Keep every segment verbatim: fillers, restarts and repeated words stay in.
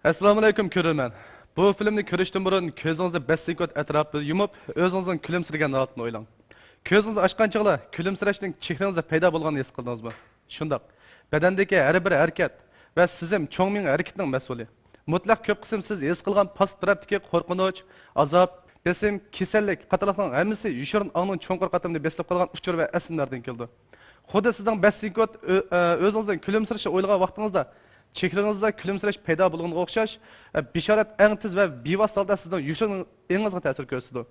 ئەسسالامۇئەلەيكۇم كۆرۈرمەن. بۇ فىلىمنى كۆرۈشتىن بۇرۇن كۆزىڭىزنى بەش سېكۇنت ئەتراپىدا يۇمۇپ، ئۆزىڭىزنىڭ كۈلۈمسىرىگەن ھالىتىنى ئويلاڭ. كۆزىڭىزنى ئاچقان چاغلا كۈلۈمسىرەشنىڭ چېھرىڭىزدە پەيدا بولغانىنى ھېس قىلدىڭىزمۇ؟ شۇنداق. بەدەندىكى ھەر بىر ھەرىكەت ۋە سېزىم چوڭ مېڭە ھەرىكىتىنىڭ مەسئۇلى. مۇتلەق كۆپ قىسىم سىز ھېس قىلغان پاس تەرەپتىكى قورقۇنچ، ئازاب، بېسىم، كېسەللىك قاتارلىقلارنىڭ ھەممىسى يوشۇرۇن ئاڭنىڭ چوڭقۇر قاتلىمىنى بېسىپ قالغان ئۇچۇر ۋە ئەسلىمىلەردىن كېلىدۇ. خۇددى سىزنىڭ بەش سېكۇنت ئۆ-، ئە، ئۆزىڭىزنىڭ كۈلۈمسىرىشىنى ئويلىغان ۋاقتىڭىزدا چېھرىڭىزدە كۈلۈمسىرەش پەيدا بولغىنىغا ئوخشاش، ئە، بېشارەت ئەڭ تېز ۋە بىۋاسىتە ھالدا سىزنىڭ يوشۇرۇن ئېڭىڭىزغا تەسىر كۆرسىتىدۇ.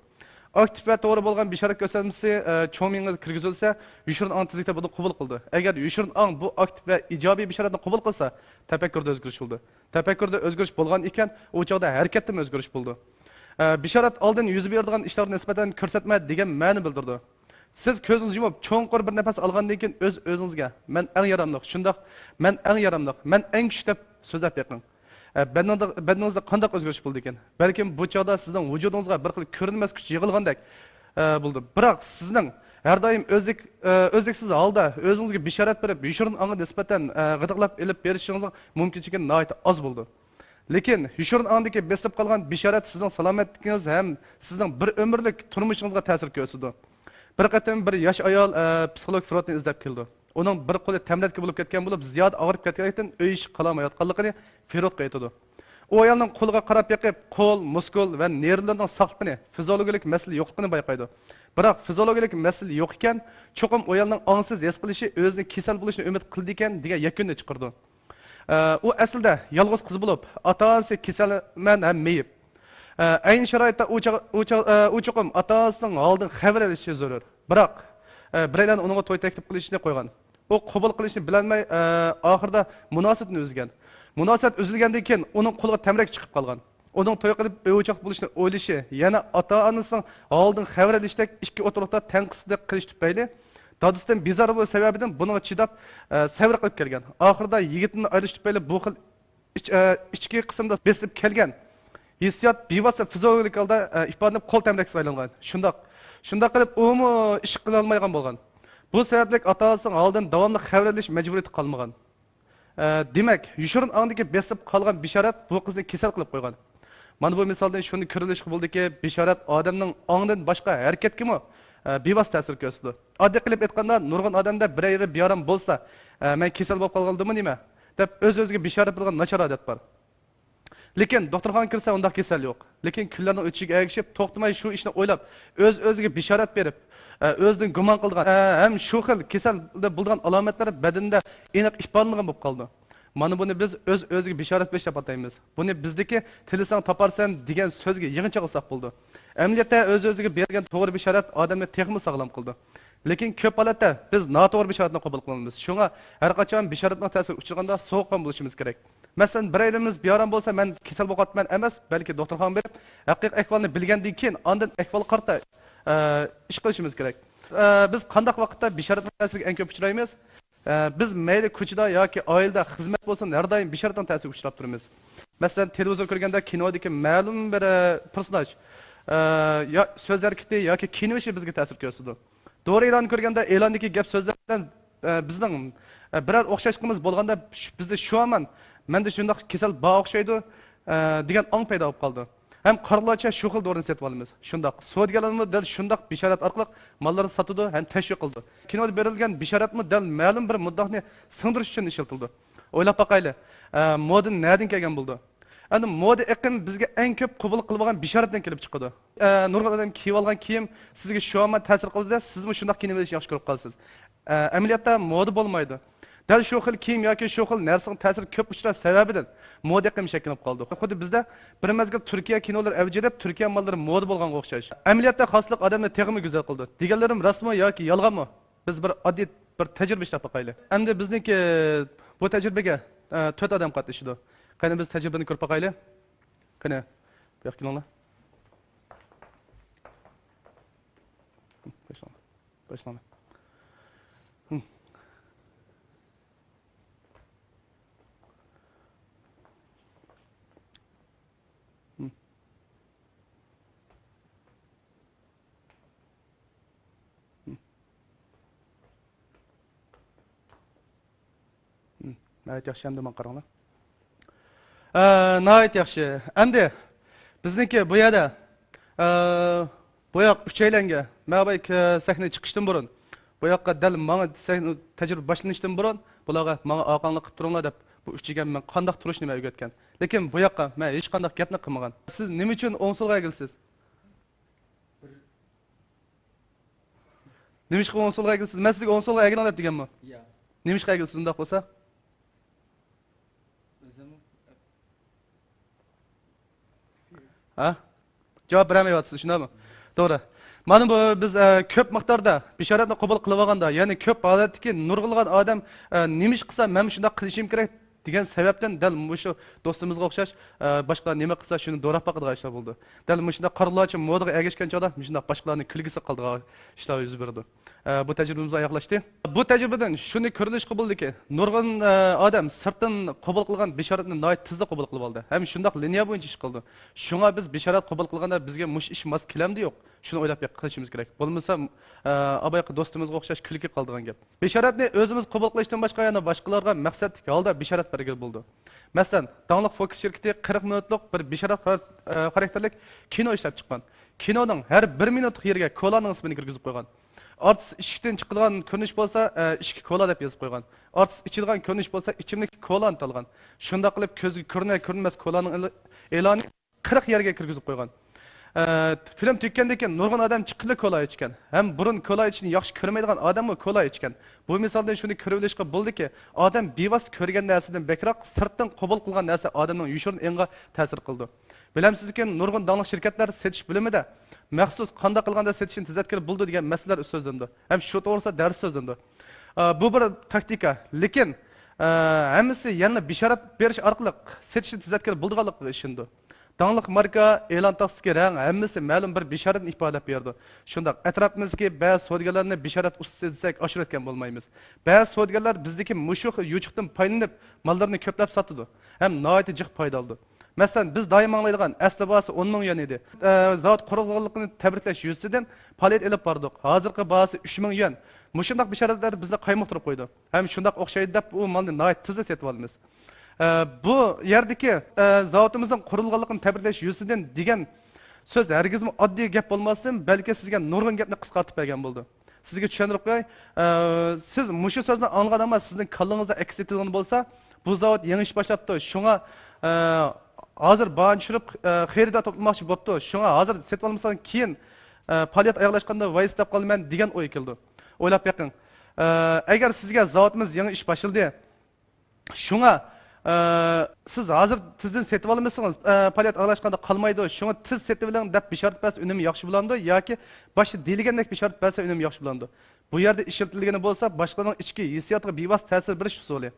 ئاكتىپ ۋە توغرا بولغان بېشارەت كۆرسەتمىسى، ئە، چوڭ مېڭىگە كىرگۈزۈلسە، يوشۇرۇن ئاڭ تېزلىكتە بۇنى قوبۇل قىلىدۇ. ئەگەر يوشۇرۇن ئاڭ بۇ ئاكتىپ ۋە ئىجابىي بېشارەتنى قوبۇل قىلسا، تەپەككۇردا ئۆزگىرىش بولىدۇ. تەپەككۇردا ئۆزگىرىش بولغان ئىكەن، ئۇ چاغدا ھەرىكەتتىمۇ ئۆزگىرىش بولىدۇ. ئە، بېشارەت ئالدىن يۈز بېرىدىغان ئىشلارغا نىسبەتەن كۆرسەتمە دېگەن مەنە بىلدۈرىدۇ. سىز كۆزىڭىزنى يۇمۇپ، چوڭقۇر بىر نەپەس ئالغاندىن كېيىن ئۆز-ئۆزىڭىزگە، «مەن ئەڭ ياراملىق، شۇنداق، مەن ئەڭ ياراملىق، مەن ئەڭ كۈچلۈك» دەپ سۆزلەپ بېقىڭ. ئە، بەدىنىڭدە، بەدىنىڭىزدە قانداق ئۆزگىرىش بولىدىكەن؟ بەلكىم بۇ چاغدا سىزنىڭ ۋۇجۇدىڭىزغا بىر خىل كۆرۈنمەس كۈچ يىغىلغاندەك، ئە، بولىدۇ. بىراق سىزنىڭ ھەر دائىم ئۆزلۈك-، ئە، ئۆزلۈكسىز ھالدا ئۆزىڭىزگە بېشارەت بېرىپ، يوشۇرۇن ئاڭغا نىسبەتەن، ئە، غىدىقلاپ ئېلىپ بېرىشىڭىزنىڭ مۇمكىنچىلىكى ناھايىتى ئاز بولىدۇ. لېكىن يوشۇرۇن ئاڭدىكى بېسىلىپ قالغان بېشارەت سىزنىڭ سالامەتلىكىڭىز ھەم سىزنىڭ بىر ئۆمۈرلۈك تۇرمۇشىڭىزغا تەسىر كۆرسىتىدۇ. بىر قېتىم بىر ياش ئايال، ئە، پسىخولوگ فروتنى ئىزدەپ كېلىدۇ. ئۇنىڭ بىر قولى تەمرەتكە بولۇپ كەتكەن بولۇپ، زىيادە ئاغرىپ كەتكەنلىكتىن ئۆي ئىشىغا قالالمايۋاتقانلىقىنى فرودقا ئېيتىدۇ. ئۇ ئايالنىڭ قولىغا قاراپ بېقىپ، قول، مۇسكۇل ۋە نېرۋىلىرىنىڭ ساقلىقىنى، فىزىولوگىيىلىك مەسىلە يوقلۇقىنى بايقايدۇ. بىراق فىزىولوگىيىلىك مەسىلە يوق ئىكەن، چوقۇم ئۇ ئايالنىڭ ئاڭسىز ھېس قىلىشى ئۆزىنىڭ كېسەل بولۇشىنى ئۈمىد قىلىدىكەن، دېگەن يەكۈننى چىقىرىدۇ. ئە، ئۇ ئەسلىدە يالغۇز قىز بولۇپ، ئاتا-ئانىسى كېسەلمەن ھەم مېيىپ. ئە، ئەينى شارائىتتا ئۇ چاغ-، ئۇ چاغ-، ئە، ئۇ چوقۇم ئاتا-ئانىسىنىڭ ھالىدىن خەۋەر ئېلىشى زۆرۈر. بىراق، ئە، بىرەيلەن ئۇنىڭغا توي تەكلىپ قىلىشنى قويغان. ئۇ قوبۇل قىلىشنى بىلەلمەي، ئە، ئاخىرىدا مۇناسىۋىتىنى ئۈزگەن. مۇناسىۋەت ئۈزۈلگەندىن كېيىن ئۇنىڭ قولىغا تەمرەك چىقىپ قالغان. ئۇنىڭ توي قىلىپ ئۆي-ئوچاق بولۇشنى ئويلىشى، يەنە ئاتا-ئانىسىنىڭ ھالىدىن خەۋەر ئېلىشتەك ئىككى ئوتتۇرىلىقتا تەڭقىسلىق قىلىش تۈپەيلى، دادىسىدىن بىزار بولۇش سەۋەبىدىن بۇنىڭغا چىداپ، ئە، سەۋر قىلىپ كەلگەن. ئاخىرىدا يىگىتىدىن ئايرىلىش تۈپەيلى بۇ خىل ئىچ-، ئە، ئىچكى قىسىمدا بېسىلىپ كەلگەن ھېسسىيات بىۋاسىتە فىزىيولوگىك ھالدا، ئە، ئىپادىلىنىپ قول تەمرەكسىگە ئايلانغان. شۇنداق، شۇنداق قىلىپ ئۇمۇ ئىش قىلالمايدىغان بولغان. بۇ سەۋەبلىك ئاتا-ئانىسىنىڭ ھالىدىن داۋاملىق خەۋەر ئېلىش مەجبۇرىيىتى قالمىغان. ئە، دېمەك، يوشۇرۇن ئاڭدىكى بېسىلىپ قالغان بېشارەت بۇ قىزنى كېسەل قىلىپ قويغان. مانا بۇ مىسالدىن شۇنى كۆرۈۋېلىشقا بولىدۇكى، بېشارەت ئادەمنىڭ ئاڭدىن باشقا ھەرىكەتكىمۇ، ئە، بىۋاسىتە تەسىر كۆرسىتىدۇ. ئاددىي قىلىپ ئېيتقاندا، نۇرغۇن ئادەمدە بىرەر يېرى بىئارام بولسا، ئە، «مەن كېسەل بولۇپ قالغىلىدىمۇ نېمە؟» دەپ ئۆز-ئۆزىگە بېشارەت بېرىدىغان ناچار ئادەت بار. لېكىن دوختۇرخانىغا كىرسە ئۇنداق كېسەل يوق. لېكىن كۈنلەرنىڭ ئۆتۈشىگە ئەگىشىپ، توختىماي شۇ ئىشنى ئويلاپ، ئۆز-ئۆزىگە بېشارەت بېرىپ، ئە، ئۆزىدىن گۇمان قىلىدىغان، ئە، ھەم شۇ خىل كېسەلدە بولىدىغان ئالامەتلەر بەدىنىدە ئېنىق ئىپادىلىنىدىغان بولۇپ قالىدۇ. مانا بۇنى بىز ئۆز-ئۆزىگە بېشارەت بېرىش دەپ ئاتايمىز. بۇنى بىزدىكى «تىلىسەڭ تاپارسەن» دېگەن سۆزگە يىغىنچاقلىساق بولىدۇ. ئەمەلىيەتتە ئۆز-ئۆزىگە بېرىلگەن توغرا بېشارەت ئادەمنى تېخىمۇ ساغلام قىلىدۇ. لېكىن كۆپ ھالەتتە بىز ناتوغرا بېشارەتنى قوبۇل قىلىمىز. شۇڭا ھەر قاچان بېشارەتنىڭ تەسىرىگە ئۇچرىغاندا سوغۇققان بولۇشىمىز كېرەك. مەسىلەن، بىرەيلىمىز بىئارام بولسا، «مەن كېسەل بولۇۋاتىمەن» ئەمەس، بەلكى دوختۇرخانىغا بېرىپ، ھەقىقىي ئەھۋالنى بىلگەندىن كېيىن، ئاندىن ئەھۋالغا قارىتا، ئە، ئىش قىلىشىمىز كېرەك. ئە، بىز قانداق ۋاقىتتا بېشارەتنىڭ تەسىرىگە ئەڭ كۆپ ئۇچرايمىز؟ ئە، بىز مەيلى كوچىدا ياكى ئائىلىدە، خىزمەت بولسۇن، ھەر دائىم بېشارەتنىڭ تەسىرىگە ئۇچراپ تۇرىمىز. مەسىلەن، تېلېۋىزور كۆرگەندە كىنودىكى مەلۇم بىر، ئە، پېرسوناژ، ئە، يا سۆز ھەرىكىتى ياكى كىيىنىۋېشى بىزگە تەسىر كۆرسىتىدۇ. دورا ئېلانى كۆرگەندە ئېلاندىكى گەپ سۆزلەر بىلەن، ئە، بىزنىڭ، ئە، بىرەر ئوخشاشلىقىمىز بولغاندا، شۇ، بىزدە شۇ ھامان، «مەندە شۇنداق كېسەل بار ئوخشايدۇ»، ئە، دېگەن ئاڭ پەيدا بولۇپ قالىدۇ. ھەم قارىغۇلارچە شۇ خىل دورىنى سېتىۋالىمىز. شۇنداق، سودىگەرلەرمۇ دەل شۇنداق بېشارەت ئارقىلىق ماللىرىنى ساتىدۇ ھەم تەشۋىق قىلىدۇ. كىنودا بېرىلگەن بېشارەتمۇ دەل مەلۇم بىر مۇددىئانى سىڭدۈرۈش ئۈچۈن ئىشلىتىلىدۇ. ئويلاپ باقايلى، ئە، مودا نەدىن كەلگەن بولىدۇ؟ ئەمدى مودا ئېقىم بىزگە ئەڭ كۆپ قوبۇل قىلىنغان بېشارەتتىن كېلىپ چىقىدۇ. ئە، نۇرغۇن ئادەم كىيىۋالغان كىيىم سىزگە شۇ ھامان تەسىر قىلىدۇ، سىزمۇ شۇنداق كىيىنىۋېلىشنى ياخشى كۆرۈپ قالىسىز. ئە، ئەمەلىيەتتە مودا بولمايدۇ. دەل شۇ خىل كىيىم ياكى شۇ خىل نەرسىنىڭ تەسىرى كۆپ ئۇچراش سەۋەبىدىن مودا ئېقىمى شەكىللىنىپ قالىدۇ. خۇددى بىزدە بىر مەزگىل تۈركىيە كىنولىرى ئەۋج ئېلىپ، تۈركىيە ماللىرى مودا بولغانغا ئوخشاش. ئەمەلىيەتتە خاسلىق ئادەمنى تېخىمۇ گۈزەل قىلىدۇ. دېگەنلىرىم راستمۇ ياكى يالغانمۇ؟ بىز بىر ئاددىي بىر تەجرىبە ئىشلەپ باقايلى. ئەمدى بىزنىڭكى بۇ تەجرىبىگە، ئە، تۆت ئادەم قاتنىشىدۇ. قېنى، بىز تەجرىبىنى كۆرۈپ باقايلى. قېنى، بۇ ياققا كېلىڭلار. باشلاڭلار. باشلاڭلار. ناھايىتى ياخشى، ئەمدى ماڭا قاراڭلار. ئە، ناھايىتى ياخشى. ئەمدى بىزنىڭكى بۇ يەردە، ئە، بۇ ياق ئۈچەيلەنگە، مەن بايا سەھنىگە چىقىشتىن بۇرۇن، بۇ ياققا دەل ماڭا سەھنە تەجرىبە باشلىنىشتىن بۇرۇن بۇلارغا ماڭا ئارقاڭلار قىلىپ تۇرۇڭلار دەپ، بۇ ئۈچىگە مەن قانداق تۇرۇشنى مەن ئۆگەتكەن. لېكىن بۇ ياققا مەن ھېچقانداق گەپنى قىلمىغان. سىز نېمە ئۈچۈن ئوڭ سولغا ئەگىلىسىز؟ نېمىشقا ئوڭ سولغا ئەگىلىسىز؟ مەن سىزگە ئوڭ سولغا ئەگىلىڭ دەپ دېگەنمۇ؟ ياق. نېمىشقا ئەگىلىسىز ئۇنداق بولسا؟ ئۆزۈم ھە؟ جاۋاب بېرەلمەيۋاتىسىز، شۇنداقمۇ؟ توغرا. مانا بۇ بىز، ئە، كۆپ مىقداردا بېشارەتنى قوبۇل قىلىۋالغاندا، يەنى كۆپ ھالەتتىكى نۇرغۇنلىغان ئادەم، ئە، نېمە ئىش قىلسا مەنمۇ شۇنداق قىلىشىم كېرەك دېگەن سەۋەبتىن دەل مۇشۇ دوستىمىزغا ئوخشاش، ئە، باشقىلار نېمە قىلسا شۇنى دوراپ باقىدىغان ئىشلار بولىدۇ. دەل مۇشۇنداق قارىغۇلارچە مودىغا ئەگەشكەن چاغدا مۇشۇنداق باشقىلارنى كۈلگۈسى قالىدىغان ئىشلار يۈز بېرىدۇ. ئە، بۇ تەجرىبىمىز ئاياغلاشتى. بۇ تەجرىبىدىن شۇنى كۆرۈۋېلىشقا بولىدۇكى، نۇرغۇن، ئە، ئادەم سىرتتىن قوبۇل قىلغان بېشارەتنى ناھايىتى تېزلا قوبۇل قىلىۋالدى ھەم شۇنداق لىنىيە بويىچە ئىش قىلىدۇ. شۇڭا بىز بېشارەت قوبۇل قىلغاندا بىزگە مۇشۇ ئىش ماس كېلەمدۇ يوق، شۇنى ئويلاپ بېقىشىمىز كېرەك. بولمىسا، ئە، ئابايقى دوستىمىزغا ئوخشاش كۈلكە قالىدىغان گەپ. بېشارەتنى ئۆزىمىز قوبۇل قىلىشتىن باشقا يەنە باشقىلارغا مەقسەتلىك ھالدا بېشارەت بەرگىلى بولىدۇ. مەسىلەن، داڭلىق فوكس شىركىتى قىرىق مىنۇتلۇق بىر بېشارەت خارا-، ئە، خاراكتېرلىك كىنو ئىشلەپ چىققان. كىنونىڭ ھەر بىر مىنۇتلۇق يېرىگە كولانىڭ ئىسمىنى كىرگۈزۈپ قويغان. ئارتىس ئىشىكتىن چىقىدىغان كۆرۈنۈش بولسا، ئە، ئىشىككە كولا دەپ يېزىپ قويغان. ئارتىس ئىچىدىغان كۆرۈنۈش بولسا، ئىچىملىككە كولانى تالغان. شۇنداق قىلىپ كۆزگە كۆرۈنەر كۆرۈنمەس كولانىڭ ئېلى-، ئېلانى قىرىق يەرگە كىرگۈزۈپ قويغان. ئە، فىلىم تۈگىگەندىن كېيىن نۇرغۇن ئادەم چىقىپلا كولا ئىچكەن. ھەم بۇرۇن كولا ئىچىشنى ياخشى كۆرمەيدىغان ئادەممۇ كولا ئىچكەن. بۇ مىسالدىن شۇنى كۆرۈۋېلىشقا بولىدۇكى، ئادەم بىۋاسىتە كۆرگەن نەرسىدىن بەكرەك سىرتتىن قوبۇل قىلغان نەرسە ئادەمنىڭ يوشۇرۇن ئېڭىغا تەسىر قىلىدۇ. بىلەمسىزكى، نۇرغۇن داڭلىق شىركەتلەر سېتىش بۆلۈمىدە مەخسۇس قانداق قىلغاندا سېتىشنى تېزلەتكىلى بولىدۇ دېگەن مەسىلىلەر سۆزلىنىدۇ. ھەم شۇ توغرىسىدا دەرس سۆزلىنىدۇ. ئە، بۇ بىر تاكتىكا. لېكىن، ئە، ھەممىسى يەنىلا بېشارەت بېرىش ئارقىلىق سېتىشنى تېزلەتكىلى بولىدىغانلىقىغا ئىشىنىدۇ. داڭلىق ماركا، ئېلان تاختىسىدىكى رەڭ ھەممىسى مەلۇم بىر بېشارەتنى ئىپادىلەپ بېرىدۇ. شۇنداق، ئەتراپىمىزدىكى بەزى سودىگەرلەرنى بېشارەت ئۇستىسى دېسەك ئاشۇرۇۋەتكەن بولمايمىز. بەزى سودىگەرلەر بىزدىكى مۇشۇ خىل يوچۇقتىن پايدىلىنىپ، ماللىرىنى كۆپلەپ ساتىدۇ ھەم ناھايىتى جىق پايدا ئالىدۇ. مەسىلەن، بىز دائىم ئاڭلايدىغان ئەسلى باھاسى ئون مىڭ يۈەن ئىدى. ئە، زاۋۇت قۇرۇلغانلىقىنى تەبرىكلەش يۈزىسىدىن پائالىيەت ئېلىپ باردۇق. ھازىرقى باھاسى ئۈچ مىڭ يۈەن. مۇشۇنداق بېشارەتلەر بىزنى قايمۇقتۇرۇپ قويىدۇ. ھەم شۇنداق ئوخشايدۇ دەپ، ئۇ مالنى ناھايىتى تېزلا سېتىۋالىمىز. ئە، بۇ يەردىكى، ئە، زاۋۇتىمىزنىڭ قۇرۇلغانلىقىنى تەبرىكلەش يۈزىسىدىن دېگەن سۆز ھەرگىزمۇ ئاددىي گەپ بولماستىن، بەلكى سىزگە نۇرغۇن گەپنى قىسقارتىپ بەرگەن بولىدۇ. سىزگە چۈشەندۈرۈپ قوياي. ئە، سىز مۇشۇ سۆزنى ئاڭلىغان ئەمما سىزنىڭ كاللىڭىزدا ئەكس ئېتىلگەن بولسا، بۇ زاۋۇت يېڭى ئىش باشلاپتۇ. شۇڭا، ئە، ھازىر باھانى چۈشۈرۈپ، ئە، خېرىدار توپلىماقچى بوپتۇ. شۇڭا ھازىر سېتىۋالمىساڭ كېيىن، ئە، پائالىيەت ئاياغلاشقاندا ۋايسىتاپ قالىمەن دېگەن ئوي كېلىدۇ. ئويلاپ بېقىڭ. ئە، ئەگەر سىزگە زاۋۇتىمىز يېڭى ئىش باشلىدى، شۇڭا، ئە، سىز ھازىر تېزدىن سېتىۋالمىسىڭىز، ئە، پائالىيەت ئاياغلاشقاندا قالمايدۇ، شۇڭا تېز سېتىۋېلىڭ دەپ بېشارەت بەرسە ئۈنۈمى ياخشى بولامدۇ ياكى باشتا دېيىلگەندەك بېشارەت بەرسە ئۈنۈمى ياخشى بولامدۇ؟ بۇ يەردە ئىشلىتىلگىنى بولسا باشقىلارنىڭ ئىچكى ھېسسىياتىغا بىۋاسىتە تەسىر بېرىش ئۇسۇلى.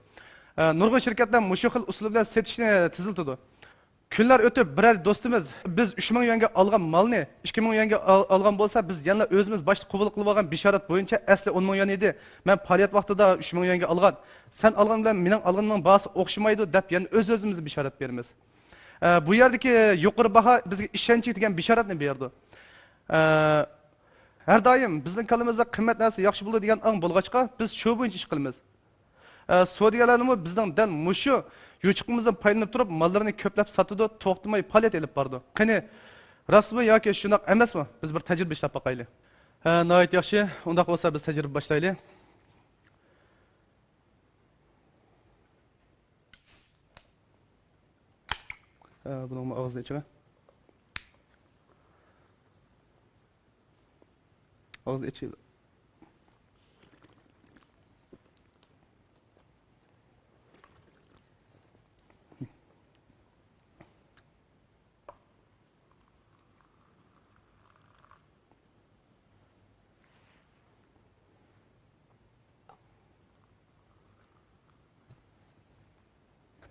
ئە، نۇرغۇن شىركەتلەر مۇشۇ خىل ئۇسۇل بىلەن سېتىشنى تېزلىتىدۇ. كۈنلەر ئۆتۈپ، بىرەر دوستىمىز، بىز ئۈچ مىڭ يۈەنگە ئالغان مالنى ئىككى مىڭ يۈەنگە ئال-، ئالغان بولسا، بىز يەنىلا ئۆزىمىز باشتا قوبۇل قىلىۋالغان بېشارەت بويىچە ئەسلى ئون مىڭ يۈەن ئىدى، مەن پائالىيەت ۋاقتىدا ئۈچ مىڭ يۈەنگە ئالغان، سەن ئالغان بىلەن مېنىڭ ئالغىنىمنىڭ باھاسى ئوخشىمايدۇ دەپ يەنە ئۆز-ئۆزىمىزگە بېشارەت بېرىمىز. ئە، بۇ يەردىكى يۇقىرى باھا بىزگە ئىشەنچ دېگەن بېشارەتنى بېرىدۇ. ئە، ھەر دائىم بىزنىڭ كاللىمىزدا قىممەت نەرسە ياخشى بولىدۇ دېگەن ئاڭ بولغاچقا، بىز شۇ بويىچە ئىش قىلىمىز. ئە، سودىگەرلەرمۇ بىزنىڭ دەل مۇشۇ يوچۇقىمىزدىن پايدىلىنىپ تۇرۇپ، ماللىرىنى كۆپلەپ ساتىدۇ، توختىماي پائالىيەت ئېلىپ بارىدۇ. قېنى، راستمۇ ياكى شۇنداق ئەمەسمۇ؟ بىز بىر تەجرىبە ئىشلەپ باقايلى. ھە، ناھايىتى ياخشى. ئۇنداق بولسا بىز تەجرىبە باشلايلى. ھە، بۇنىڭمۇ ئاغزىنى ئېچىڭە. ئاغزىنى ئېچىۋېلىڭ.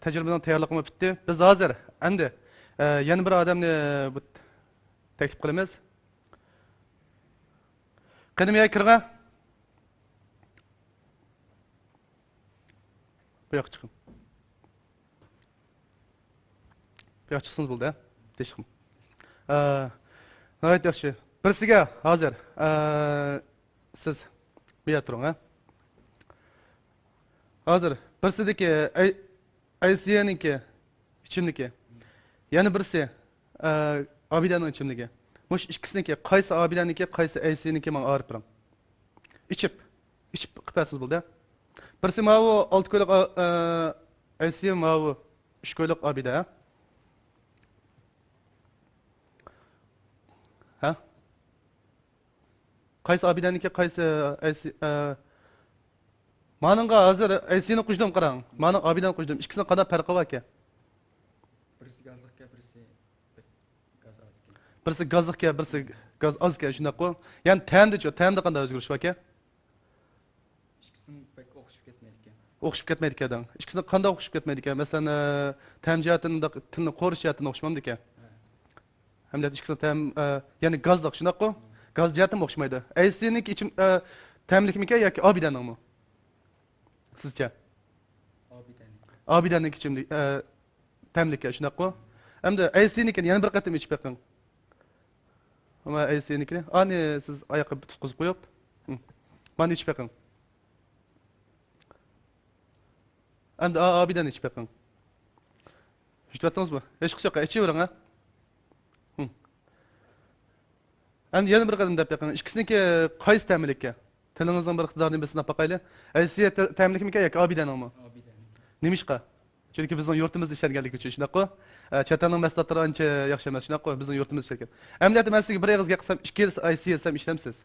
تەجرىبىنىڭ تەييارلىقىمۇ پۈتتى. بىز ھازىر ئەمدى، ئە، يەنە بىر ئادەمنى بۇ تەكلىپ قىلىمىز. قېنى، مۇيەگە كىرىڭە. بۇ ياققا چىقىڭ. بۇ ياققا چىقسىڭىز بولدى، ھە؟ تېشىقىم. ئە، ناھايىتى ياخشى. بىرسىگە ھازىر، ئە، سىز بۇ يەردە تۇرۇڭ، ھە؟ ھازىر بىرسىدىكى ئەي-، ئەيسىيەنىڭكى ئىچىملىكى. يەنە بىرسى، ئە، ئابىدەنىڭ ئىچىملىكى. مۇشۇ ئىككىسىنىڭكى قايسى ئابىدەنىڭكى، قايسى ئەيسىنىڭكى، ماڭا ئايرىپ بېرىڭ. ئىچىپ، ئىچىپ قىلىپ بەرسىڭىز بولدى. بىرسى ماۋۇ ئالتە كويلۇق، ئا-، ئە، ئەيسى، ماۋۇ ئۈچ كويلۇق ئابىدە. ھە؟ قايسى ئابىدەنىكى، قايسى ئەيسى، ئە، مانىڭغا ھازىر ئەيسىنى قوشتۇم، قاراڭ. مانىڭ ئابىدەنى قوشتۇم. ئىككىسىنىڭ قانداق پەرقى باركەن؟ بىرسى گازلىقكەن، بىرسى گاز ئازكەن. بىرسى گازلىقكەن، بىرسى گاز ئازكەن، شۇنداققۇ؟ يەنى تەمدىچۇ؟ تەمدە قانداق ئۆزگىرىش باركەن؟ ئىككىسىنىڭ بەك ئوخشىشىپ كەتمەيدىكەن. ئوخشىشىپ كەتمەيدىكەن دەڭ. ئىككىسىنىڭ قانداق ئوخشىشىپ كەتمەيدىكەن؟ مەسىلەن، ئە، تەم جەھەتتىن، تىلنى قورۇش جەھەتتىن ئوخشىمامدىكەن؟ ھە. ھەمدە ئىككىسىنىڭ تەم، ئە، يەنى گازلىق، شۇنداققۇ؟ گاز جەھەتتىنمۇ ئوخشىمايدۇ. ئەيسىنىڭكى ئىچىم-، ئە، تەملىكمىكەن ياكى ئابىدەننىڭمۇ؟ سىزچە؟ ئابىدەننىڭ. ئابىدەننىڭكى ئىچىملىك، ئە، تەملىككەن، شۇنداققۇ؟ ئەمدى ئەيسىنىڭكىنى يەنە بىر قېتىم ئىچىپ بېقىڭ. ئەمما ئەيسىنىڭكىنى، ئانى سىز ئاياققا تۇتقۇزۇپ قويۇپ، ھە. مانى ئىچىپ بېقىڭ. ئەمدى ئا-، ئابىدەننى ئىچىپ بېقىڭ. ئىچىۋەتتىڭىزمۇ؟ ھېچقىسى يوق، ئىچىۋېرىڭ، ھە. ھە. ئەمدى يەنە بىر قېتىم دەپ بېقىڭ. ئىككىسىنىڭكى قايسى تەملىككەن؟ تىلىڭىزنىڭ بىر ئىقتىدارىنى بىر سىناپ باقايلى. ئەيسى تە-، تەملىكمىكەن ياكى ئابىدەننىڭمۇ؟ ئابىدەننىڭ. نېمىشقا؟ چۈنكى بىزنىڭ يۇرتىمىزدا ئىشلەنگەنلىكى ئۈچۈن، شۇنداققۇ؟ ئە، چەت ئەلنىڭ مەھسۇلاتلىرى ئانچە ياخشى ئەمەس، شۇنداققۇ؟ بىزنىڭ يۇرتىمىزدا ئىشلەنگەن. ئەمەلىيەتتە مەن سىزگە بىر ئېغىز گەپ قىلسام، ئىككى يىل ئەيسى يېسەم ئىشلەمسىز؟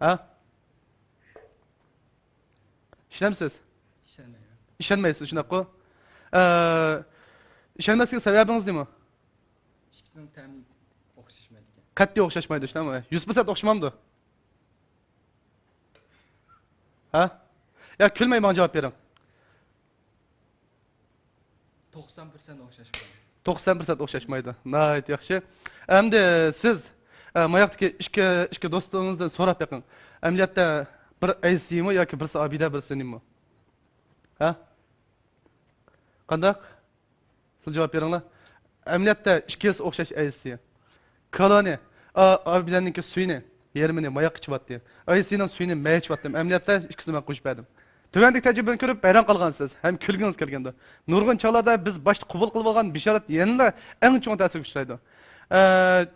ھە؟ ئىشەنمسىز؟ ئىشەنمەيمەن. ئىشەنمەيسىز، شۇنداققۇ؟ ئە، ئىشەنمەسلىك سەۋەبىڭىز نېمە؟ ئىككىسىنىڭ تەمى ئوخشاشمايدىكەن. قەتئىي ئوخشاشمايدۇ، شۇنداقمۇ؟ يۈز پىرسەنت ئوخشىمامدۇ؟ ھە؟ يا كۈلمەي ماڭا جاۋاب بېرىڭ. توقسان پىرسەنت ئوخشاشمايدۇ. توقسان پىرسەنت ئوخشاشمايدۇ. ناھايىتى ياخشى. ئەمدى سىز، ئە، ماياقتىكى ئىككى، ئىككى دوستىڭىزدىن سوراپ بېقىڭ. ئەمەلىيەتتە بىر ئەيسىمۇ ياكى بىرسى ئابىدە، بىرسى نېمىمۇ؟ ھە؟ قانداق؟ سىز جاۋاب بېرىڭلار. ئەمەلىيەتتە ئىككىلىسى ئوخشاش ئەيسى. كالانى، ئا-، ئابىدەننىڭكى سۈيىنى، يېرىمىنى ماياققا ئىچىۋەتتى. ئەيسىنىڭ سۈيىنى مەن ئىچىۋەتتىم. ئەمەلىيەتتە ئىككىسىنى مەن قوشۇپ بەردىم. تۆۋەندىكى تەجرىبىنى كۆرۈپ ھەيران قالغانسىز ھەم كۈلگۈڭىز كەلگەندۇ. نۇرغۇن چاغلاردا بىز باشتا قوبۇل قىلىۋالغان بېشارەت يەنىلا ئەڭ چوڭ تەسىرگە ئۇچرايدۇ. ئە،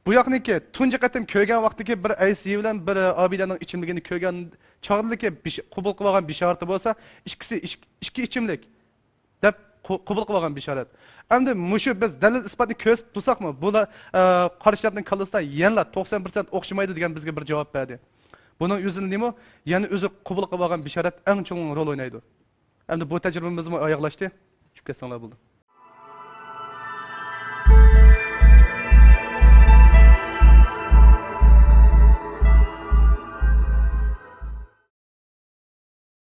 بۇ ياقنىكى تۇنجى قېتىم كۆرگەن ۋاقتىدىكى بىر ئەيسى بىلەن بىر ئابىدەننىڭ ئىچىملىكىنى كۆرگەن چاغدىكى بىش-، قوبۇل قىلىۋالغان بېشارىتى بولسا، ئىككىسى ئىچ-، ئىككى ئىچىملىك دەپ قو-، قوبۇل قىلىۋالغان بېشارەت. ئەمدى مۇشۇ بىز دەلىل ئىسپاتنى كۆرسىتىپ تۇرساقمۇ، بۇلار، ئە، قارشى تەرەپنىڭ كاللىسىدا يەنىلا توقسان پىرسەنت ئوخشىمايدۇ دېگەن بىزگە بىر جاۋاب بەردى. بۇنىڭ ئۆزىدىن نېمە؟ يەنە ئۆزى قوبۇل قىلىۋالغان بېشارەت ئەڭ چوڭ رول ئوينايدۇ. ئەمدى بۇ تەجرىبىمىزمۇ ئاياغلاشتى. چۈشۈپ كەتسەڭلار بولدى.